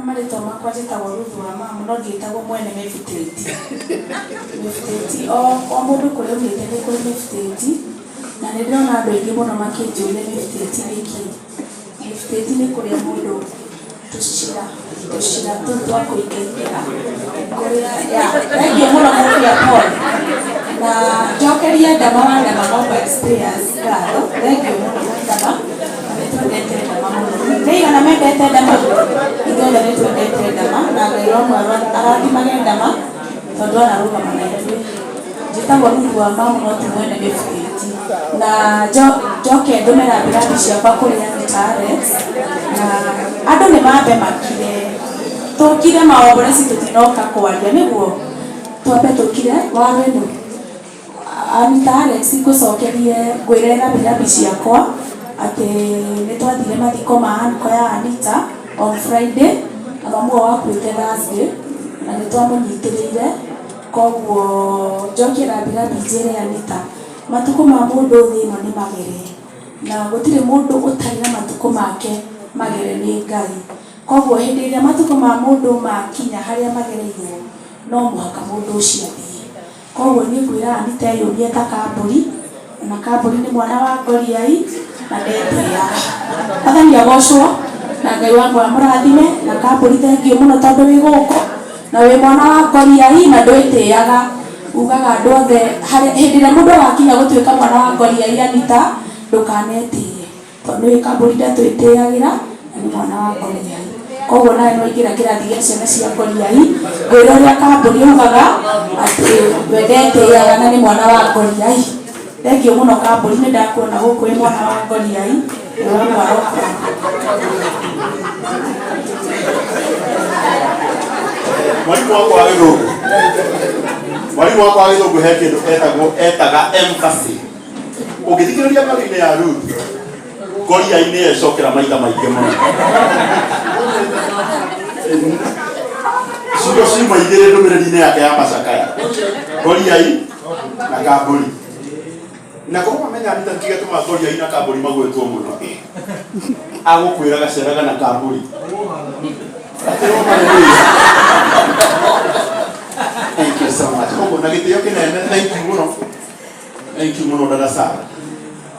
Marĩtwa makwa njĩtagwo Ruth wa Mamu no ndiĩtagwo mwene mĩbutĩti. Mĩbutĩti o o mũndũ kũrĩa aumĩte nĩ kũrĩ mĩbutĩti, na nĩ ndĩrona andũ aingĩ mũno makĩnjũria mĩbutĩti nĩ kĩĩ. Mĩbutĩti nĩ kũrĩa mũndũ tũcĩra tũcĩra tũu twa kũingaingĩra kũrĩa ya thengiũ mũno Mũrũria Paul na njokerie Ndama wa Ndama Mobile Spares ngatho, thengiũ mũno Ndama na nĩ twendete Ndama mũno. Nĩ aigana mendete Ndama? Ithuothe nĩ twendete Ndama na Ngai wa mwaro arathimage Ndama tondũ ararũgama na ithuĩ. Njĩtagwo Ruth wa Mamu no ti mwene mĩbutĩti. Na njoke ndũme rambirambi ciakwa kũrĩ Anita Alex na andũ nĩ mambe makire. Tũkire maomboreci tũtinoka kwaria nĩguo? Twambe tũkire waru ĩno. Anita Alex ngũcokerie ngwĩre rambirambi ciakwa atĩ nĩ twathire mathiko ma uncle ya Anita on Friday na mamu wao akuĩte Thursday na nĩ twamũnyitĩrĩire. Koguo njokie rambirambi njĩre Anita, matukũ ma mũndũ thĩ ĩno nĩ magere, na gũtirĩ mũndũ ũtarĩ na matukũ make magere nĩ Ngai. Koguo hĩndĩ ĩrĩa matukũ ma mũndũ makinya harĩa magereirwo, no mũhaka mũndũ ũcio athiĩ. Koguo niĩ ngwĩra Anita eyũmie ta kambũri, na kambũri nĩ mwana wa ngoriai na ndetĩaga. Mwathani agocwo na Ngai wakwa amũrathime na kambũri thengiũ mũno tondũ wĩ gũkũ na wĩ mwana wa ngoriai na ndwĩtĩaga. Ugaga andũ othe hĩndĩ ĩrĩa mũndũ agakinya gũtuĩka mwana wa ngoriai Anita ndũkanetĩe. Tondũ nĩ kambũri ndatwĩtĩagĩra na nĩ mwana wa ngoriai. Koguo nawe nĩ waingĩra kĩrathi gĩa ciana cia ngoriai, ngwĩre ũrĩa kambũri augaga atĩ we ndetĩaga na nĩ mwana wa ngoriai. Thengiũ mũno kambũri nĩ ndakuona gũkũ wĩ mwana wa ngoriai, wĩ wa mwarokwa. Mwarimũ wakwa wa gĩthũngũ, mwarimũ wakwa wa gĩthũngũ he kĩndũ etagwo etaga empathy. Ũngĩthikĩrĩria mĩario-inĩ ya Ruth, ngoriai-inĩ ecokera maita maingĩ mũno. Ciugo ciuma igĩrĩ ndũmĩrĩri-inĩ yake ya macakaya. Ngoriai na kambũri. Na korwo wamenya Anita nĩkĩ gĩatũma ngoriai na kambũri magwetwo mũno. Agũkwĩraga ceraga na kambũri. Thank you so much. Koguo na gĩtĩo kĩnene, thank you mũno. Thank you mũno dada Sara.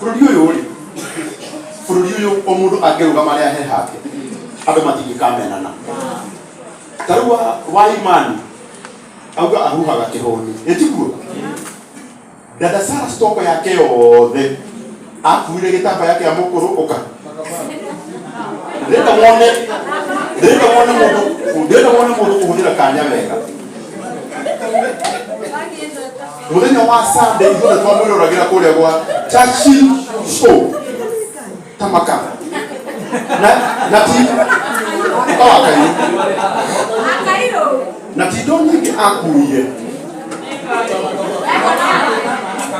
Bũrũri ũyũ rĩ, bũrũri ũyũ o mũndũ angĩrũgama harĩa he hake, andũ matingĩkamenana. Ta rĩu wa Imani auga ahuhaga kĩhũni, ĩ tiguo? Dada Sara stoko yake yothe akuire gĩtambaya kĩa mũkũrũ ũka. Ndĩrenda wone, ndĩrenda wone mũndũ, ndĩrenda wone mũndũ kũhũthĩra kanya wega. Mũthenya wa Sunday ithuothe twamwĩroragĩra kũrĩa gwa Churchill Show Tamaka na na ti ũka wa Kairũ na ti indo nyingĩ akuire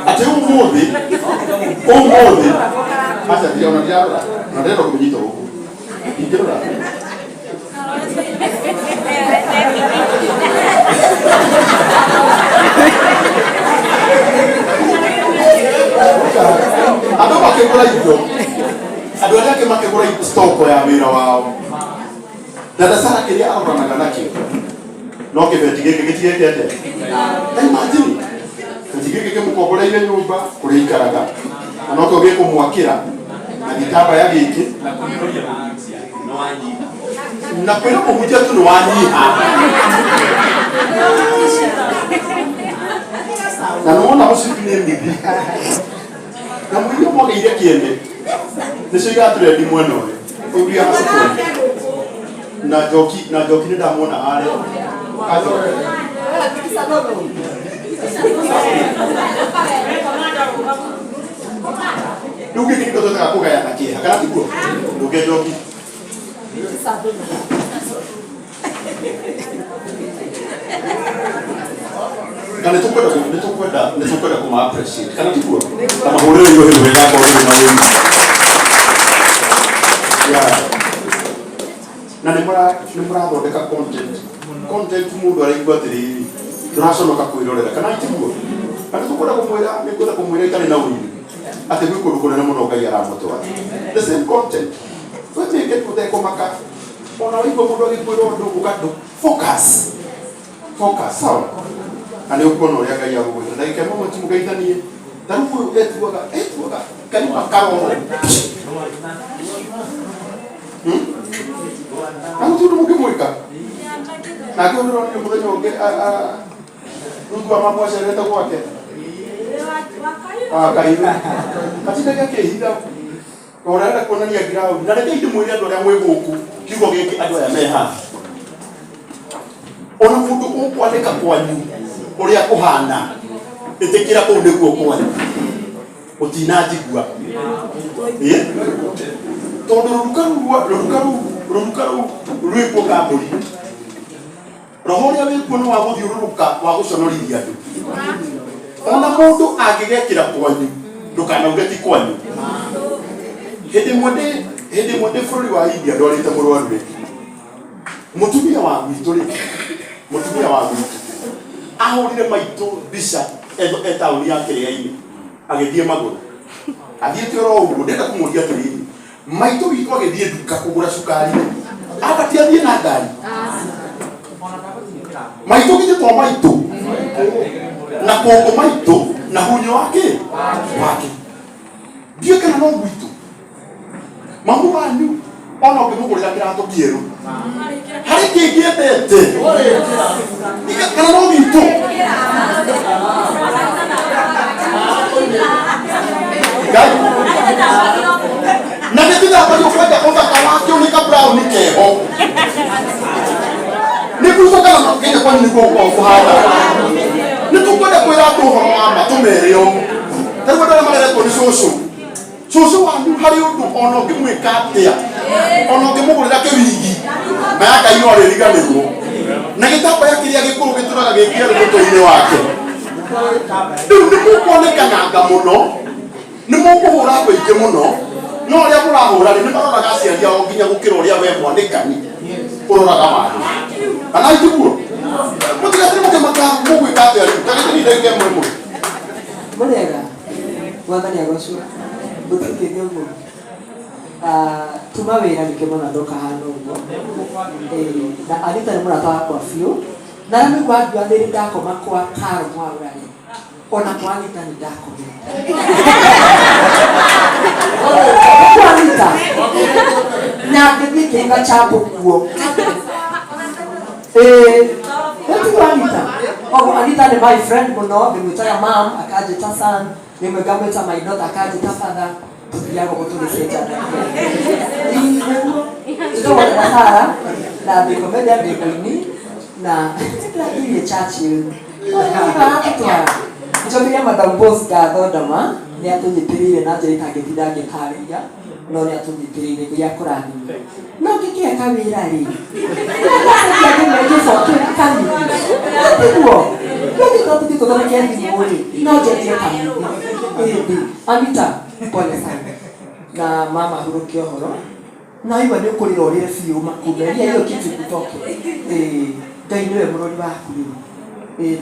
atĩ ũmũthĩ ũmũthĩ aca ona ndirarora na ndĩrenda kũmĩnyita ũguo ingĩrora. Andũ makĩgũra indo, andũ arĩa angĩ makĩgũra stoko ya wĩra wao, dada Sara kĩrĩa aroranaga nakĩo no kĩbeti gĩkĩ gĩtigĩte atĩa? Ta imagine kĩbeti gĩkĩ kĩmũkomboreire nyũmba kũrĩa aikaraga na nokĩo gĩkũmwakĩra na gĩtambaya gĩkĩ na kwĩra mũhunjia tu nĩ wanyiha na nĩ wona mũcibi nĩ mithi na mũiria mwagĩire kĩene nĩcio igatũrendi mwena ũyũ ũria gacukũri na njoki na njoki nĩ ndamuona harĩa Kajoki. Rĩu gĩkĩ nĩkĩo twĩtaga kũgayana kĩeha kana tiguo ndũke njoki. Na nĩ tũkwenda nĩ tũkwenda nĩ tũkwenda kũma appreciate kana tiguo na mahũrĩre indo hĩndĩ wega ngorwo na wĩra. Yeah. Na nĩ mũra nĩ mũrathondeka content content mũndũ araigua atĩrĩrĩ ndũraconoka kwĩrorera kana tiguo na nĩ tũkwenda kũmwĩra nĩ kwenda kũmwĩra itarĩ na ũiru atĩ gwĩ kũndũ kũnene mũno Ngai aramũtwara the same content wemĩke ũtekũmaka. Ona waigua mũndũ agĩkwĩra ũndũ ũgandũ focus. Focus, sawa? Na nĩ ũkuona ũrĩa Ngai agũgwĩka. Ndagĩka ĩmwe mũtimũgeithanie. Ta rĩu ũyũ etuaga, etuaga kanyuma karoro. Na gũtirĩ ũndũ mũngĩmwĩka. Nake ũyũ ndĩronire mũthenya ũngĩ Ruthu wa mamu acerete gwake. Kairu. Atindage akĩhitha. Tondũ arenda kuonania ground. Na rekei ndĩmwĩre andũ arĩa mwĩ gũkũ kiugo gĩkĩ andũ aya me haha. Ona mũndũ ũkwandĩka kwanyu ũrĩa kũhana, ĩtĩkĩra kũu nĩkuo kwanyu. Ũtinanjigua. Ĩ? Tondũ rũruka rũu rũruka rũu rũruka rũu rwĩkuo kambũri. Roho ũrĩa wĩkuo nĩ wa gũthiũrũrũka wa gũconorithia andũ. Ona mũndũ angĩgekĩra kwanyu, ndũkanauge ti kwanyu. Hĩndĩ ĩmwe ndĩ hĩndĩ ĩmwe ndĩ bũrũri wa India ndwarĩte mũrwaru rĩ, mũtumia wa gwitũ rĩ, mũtumia wa gwitũ ahũrire maitũ mbica e taũni ya Kĩrĩainĩ agĩthiĩ magũrũ athiĩte oro ũguo. Ndĩrenda kũmũria atĩrĩrĩ, maitũ witũ agĩthiĩ nduka kũgũra cukari rĩ, abatiĩ athiĩ na ngari? Maitũ githĩ to maitũ na kũngũ maitũ na hunyo wake wake ndiũĩ kana no gwitũ mamu wanyu ona ũngĩmũgũrĩra kĩratũ kĩerũ harĩ kĩngĩ endete kana no gwitũ. Ngai na gĩtithambagio kwenda ũthaka wakĩo nĩ ka brown keho nĩ gwitũ kana no kĩnya kwanyu nĩguo gũkoragwo kũhana. Nĩ tũkwenda kwĩra andũ ũhoro wa ma tũmere ũũ. Ta rĩu andũ arĩa mareretwo nĩ cũcũ, cũcũ wanyu harĩ ũndũ ona ũngĩmwĩka atĩa, ona ũngĩmũgũrĩra kĩwigi na ya Ngai no arĩriganĩrwo na gĩtambaya kĩrĩa gĩkũrũ gĩtũraga gĩ kĩerũ mũtwe-inĩ wake. Rĩu nĩ mũkuonekananga mũno, nĩ mũkũhũra andũ aingĩ mũno, no arĩa mũrahũra rĩ, nĩ maroraga aciari ao nginya gũkĩra ũrĩa we mwanĩkani ũroraga wanyu. Kana itiguo mũtigatire mũkĩmaka mũgwĩka atĩa rĩu ta gĩtĩ ndagĩka ĩmwe ĩmwe. Mũrĩega, mwathani agocwo. Mũtindĩte ũguo. Ah, tuma wĩra nĩkĩo mwana ndoka hana ũguo. Ĩĩ, na Anita nĩ mũrata wakwa biũ. Na arĩa maigua ngiuga nĩrĩ ndakoma kwa Karo Mwaura rĩ, ona kwa Anita nĩ ndakomete. Kwa Anita. Na ngĩthiĩ ngĩruga chapo kuo. Ĩĩ, nĩtiguo Anita. Koguo Anita nĩ my friend mũno, ndĩmwĩtaga mom, akanjĩta son, rĩmwe ngamwĩta my daughter, akanjĩta father, tũthiaga ũguo tũgĩcenjanagia. Ĩĩ, nĩguo. Njĩtagwo Dada Sarah, na ndĩ comedian, ndĩ mũini, na nĩndĩrathiire Churchill. Aratũtwara. Njokeria Madam Boss ngatho ndama, nĩ atũnyitĩrĩire na njĩra itangĩtinda ngĩtarĩria, no nĩ atũnyitĩrĩire, Ngai akũrathime. No ngĩkĩhe kawĩra rĩ, ngĩme ngĩcoke kamithi. Tiguo? No gĩkorwo tũthiĩ tũthondeke thimũ rĩ, no njenjie kamithi. Ĩndĩ, Anita, pole sana. Na mama hurũkia ũhoro. Na waigua nĩ ũkũrĩra ũrĩre biũ makumeria hiyo kitu ikutoke. Ĩĩ, Ngai nĩwe mũrori waku rĩu. Ĩĩ.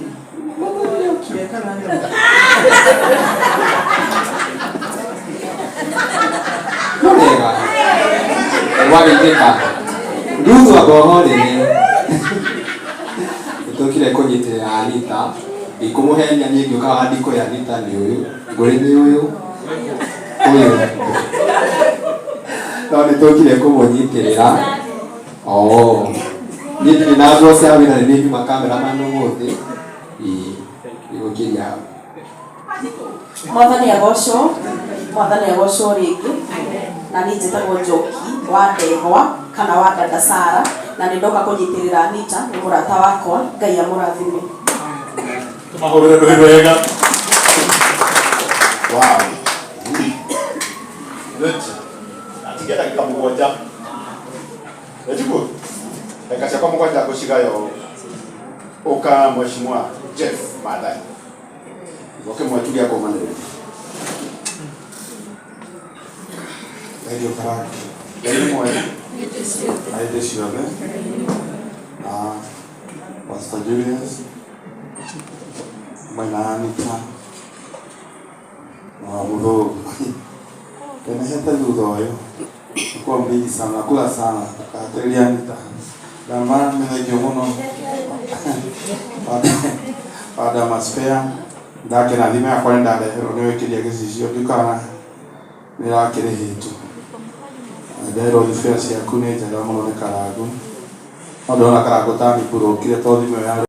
Mũthuri nĩ okire kana nĩ okire? Mũrĩega gwageithĩka Ruthu amba ũhorere nĩtũkire kũnyitĩrĩra Anita ndikũmũhenia niĩ ngĩũka haha ndikũĩ Anita nĩ ũyũ ngũrĩ nĩ ũyũ ũyũ no nĩtũkire kũmũnyitĩrĩra oo niĩ ndirĩ na nguo cia wĩra nĩ niĩ nyuma cameraman ũmũthĩ ĩĩ ndigũkĩria hau. Mwathani agocwo, mwathani agocwo rĩngĩ. Na niĩ njĩtagwo Njoki wa Ndegwa kana wa Dada Sara, na nĩ ndoka kũnyitĩrĩra Anita, nĩ mũrata wakwa, Ngai amũrathime. Tũmahũrĩre rũhĩ rwega. Wow. Good. Atigia ndagĩka mũgwanja. Etiguo? Ndagĩka ciakwa mũgwanja ngũcigaya ũũ. Ũka Mheshimiwa Jeff Maathai. Oke mwatu gĩa kũmanĩrĩria. Thengiũ Karangũ. Ngai nĩ mwega. Na hĩndĩ ciothe. Na Pastor Julius, mwena Anita, na Mũthũngũ. Kenehete thutha ũyũ. Nakuwa mingi sana, nakula sana. Hatĩrĩria Anita. Dama nĩ thengio mũno. Father Maspea ndakena thimũ yakwa nĩ ndareherwo nĩ wĩkĩria gĩcicio ndikana nĩ ĩrakĩrĩhĩtwo. Nderwo thibea ciaku nĩ njega mũno nĩ Karangu. No ndĩrona Karangu ta nĩ mburũkire to thimũ ĩyo yarĩ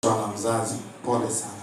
na mzazi. Pole sana.